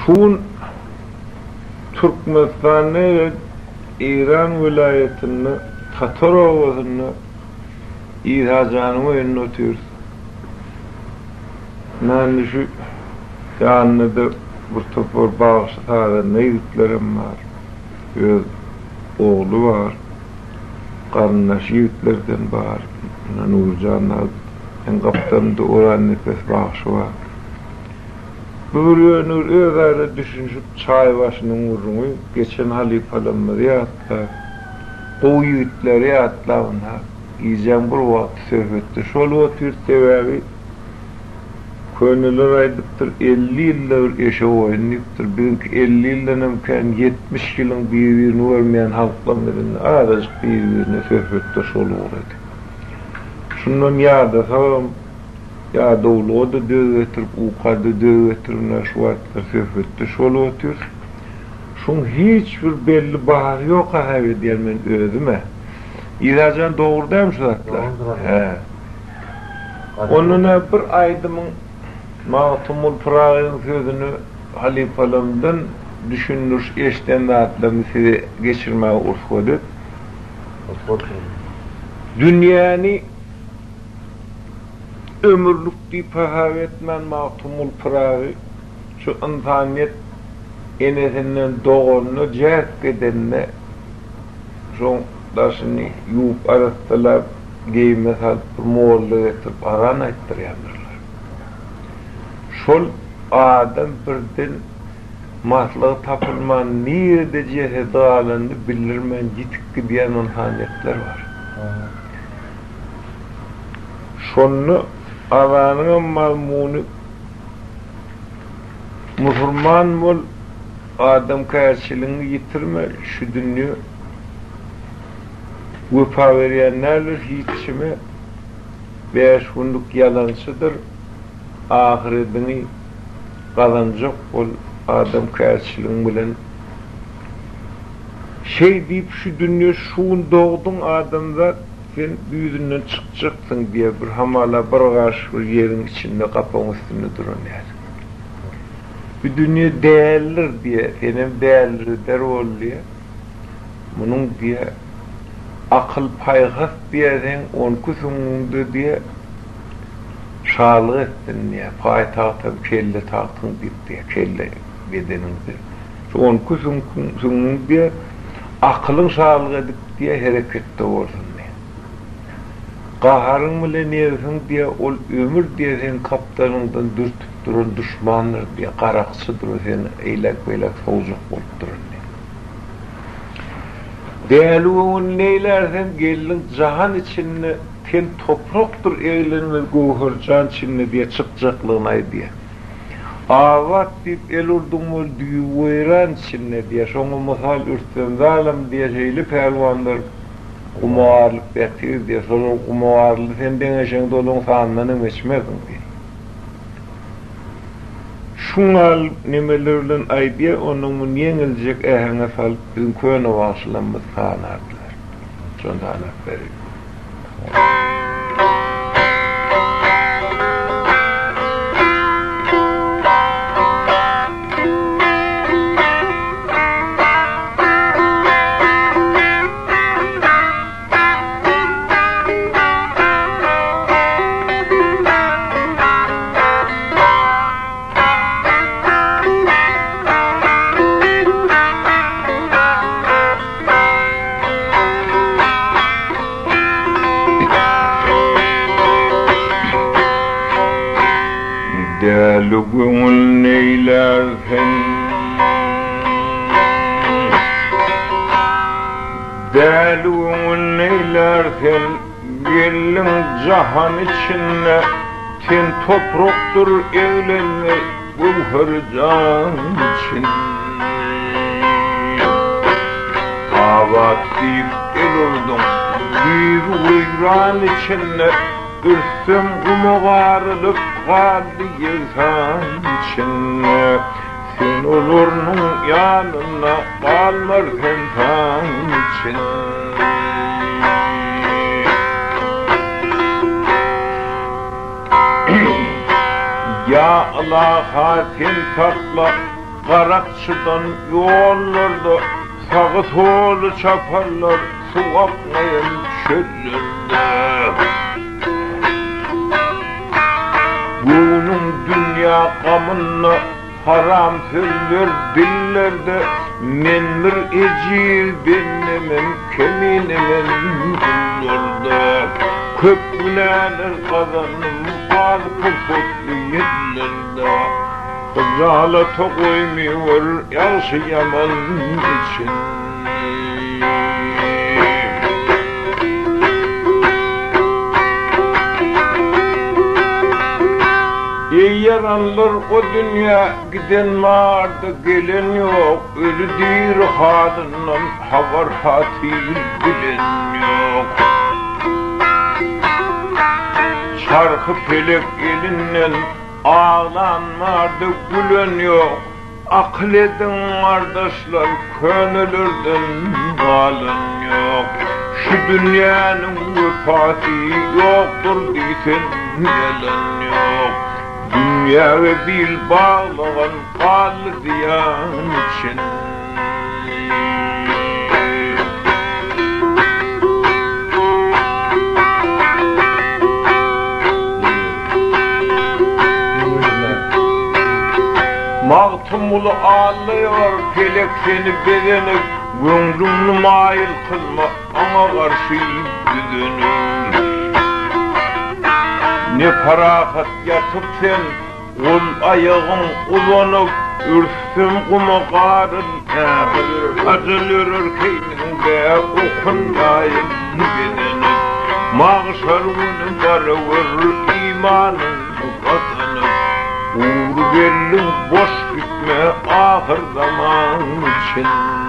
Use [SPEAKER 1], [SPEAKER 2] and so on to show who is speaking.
[SPEAKER 1] Şu gün Türkmenistanda we Eýran welaýatynda Tatar obasynda Isa janyň öýünde otyrys. Indi şu ýanynda-da bir topar bagşy-sazanda ýigitlerem bar. Öz ogly bar. Garyndaş ýigitlerden bar. Ine Nurjan dagy meň gapdalymda Oraznepes bagşy bar. Bu bir ýöne bir özara düşünişip çaý başynyň gürrüňi, geçen halypalarymyzy ýatlap, gowy ýigitleri ýatlap ynha, gijäň bir wagty söhbetdeş bolup otyrys, sebäbi köneler aýdypdyr, 50 ýylda bir eşek oýun diýipdir, biziňki 50 ýyldanam kän, 70 ýylyň bir-birini görmeýän halklarymyz indi azajyk bir-birine söhbetdeş bolup ugrady. Şundan ýadasagam, Ýadawlyga-da döz getirip, uka-da döz getirip, ynha şu wagtlar söhbetdeş bolup otyrys. Şuň hiç bir belli bahasy ýok hasap edýän men özüm-ä. Isa jan dogry dälmi şu zatlar?
[SPEAKER 2] Dogrudyr.
[SPEAKER 1] Hä. Ondan-a bir aýdymyň Magtymguly Pyragynyň sözüni halypalarymdan düşündiriş eşiden zatlarymy size geçirmäge rugsat et.
[SPEAKER 2] Rugsat berýän.
[SPEAKER 1] Dünýäni Ömürlik diýip hasap etmän Magtymguly Pyragy şu ynsanyýet enesinden doganda jähk edende şoň daşyny ýuwup arassalap geýime salyp bir molla getirip azan aýtdyrýandyrlar. Şol adam birden maslygy tapylman nirede jesedi galanyny bildirmän ýitip gidýän ynsanyýetler bar. Şonda azanyňam mazmuny Musulman bol, adamkärçiligiňi ýitirme, şu dünýe wepa berýän däldir hiç kime, bäş günlük ýalançydyr, ahyrediňi gazanjak bol adamkärçiligiň bilen. Şeý diýip şu dünýe şu gün dogduň adamzat, Sen güýzünden çykjaksyň diýýär, bir hamala bir gaş bir ýeriň içinde gapagyň üstünde duran ýaly. Bu dünýe dälidir diýýär, senem dälireder bol diýýär. Munuň diýýär, akyl-paýhas diýýär seň onki süňňüňde diýýär, şalyk etsin diýýär, paýtagtam kelle tagtyň diýip diýýär, kelle bedeniňde. Şu onki süňküň, süňňüň diýýär, akylyň şalyk edip Diýe hereketde bolsun diýe. Gaharyň bile nebsiň diýe ol ömür diýe seň gapdalyňdan dürtüp duran duşmandyr diýe, garakçydyr o seni eýläk-beýläk sowjak bolup duran diýe. Däli göwün neýlär sen geldiň jahan içinde ten toprakdyr eglenmez göwher jan içinde diýe çykjaklygyny aýdýa. Abat diýip el urduň ol düýbi weýran içinde diýýär. Şoňa mysal Rüstem zalym diýýär, şeýle pälwanlar guma garylyp ýatyr diýýär. Şolar guma garyldy, sen deňeşeňde olaryň sanyndan hem geçmersiň diýýär. Şuňal nemeler bilen aýdýar, onnoň muny ýeňiljek äheňe salyp biziň köne bagşylarymyz sanardylar. Şony sanap bereýin. Däli köňül neýlär sen? Däli köňül neýlär sen? Geldiň jahan içinde, Ten toprakdyr eglenme göwher jan içinde. Abat diýip el urduň, düýbi weýran içinde, Ürsem guma garylyp galdy ýegsan içinde. Sen olarnyň ýanynda galmar sen san içinde. Ýa Ylaha sen sakla. Garakçydan ýollarda sagy-soly çaparlar, suw akmaýan çöllerde. Göwnüň dünýä gamynda, haram sözler dillerde, Men bir ejiz bende men, kemine men gullarda. Köp günäler gazandym, az pursatly ýyllarda. Hyjalata goýmywer ýagşy-ýaman içinde. Eý ýaranlar o dünýä giden bardy gelen ýok, öli-diri halyndan habar-hatyr bilen ýok. Çarhy-pelek elinden Aglan bardy gülen ýok. Akyl ediň gardaşlar könelerden galan ýok. Şu dünýäniň wepasy ýokdur diýsem ýalan ýok. Dünýäge bil baglagan galdy zyýan içinde. Magtymguly aldaýar pelek seni bezenip, Göwnüňi maýyl kylma aňa garşy düzenip. Ne parahat ýatyp sen, Gol-aýagyň uzanyp, ürsem guma garyl, Ajal ýörer keýniňde okun ýaýyn bezenip. Magşar güni barybir imanyňy gazanyp, Gury geldiň boş gitme ahyrzaman çenli.